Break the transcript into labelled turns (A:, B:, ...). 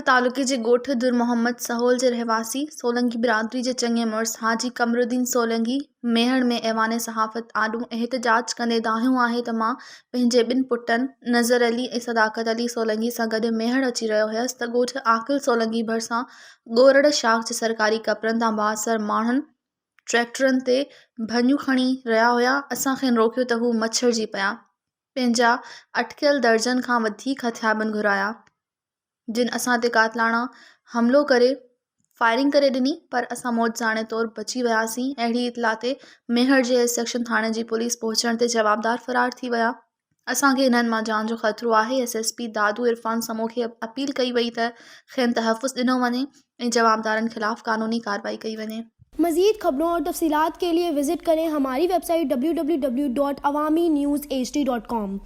A: تعلقي جي ڳوٺ در محمد سهول جي رهواسي سولنگي برادري جي چڱي مڙس حاجي قمرالدين سولنگي ميهڙ ۾ ايوان صحافت آڏو احتجاج ڪندي دانهيو آهي ته مان پنهنجي ٻن پٽن نظر علي ۽ صداقت علي سولنگي سان گڏ ميهڙ اچي رهيو هيس ته ڳوٺ عاقل سولنگي ڀرسان ڳورڙ شاخ جي سرڪاري ڪپرن تان بااثر ماڻهن ٽريڪٽرن تي ڀڃون کڻي رهيا هيا اسان کين روڪيو ته هو مڇرجي پيا. پنهنجا اٽڪيل درجن کان وڌيڪ هٿياربند گهرايا، جن اسان تي قاتلاڻا حملو ڪري فائرنگ ڪري ڏني، پر اسان معجزاڻي طور بچي وياسين. اهڙي اطلاع تي ميهڙ جي ايس سيڪشن ٿاڻي جي پوليس پهچڻ تي جوابدار فرار ٿي ويا. اسان کي انهن مان جان جو خطرو آهي. S S P Dadu Irfan Samoon کي اپيل ڪئي وئي ته کين تحفظ ڏنو وڃي ۽ جوابدارن خلاف قانوني ڪارروائي ڪئي وڃي.
B: مزيد خبرون اور تفصيلات ڪي ليي وزٽ ڪرين هماري website W W W dot Awami news H D dot com.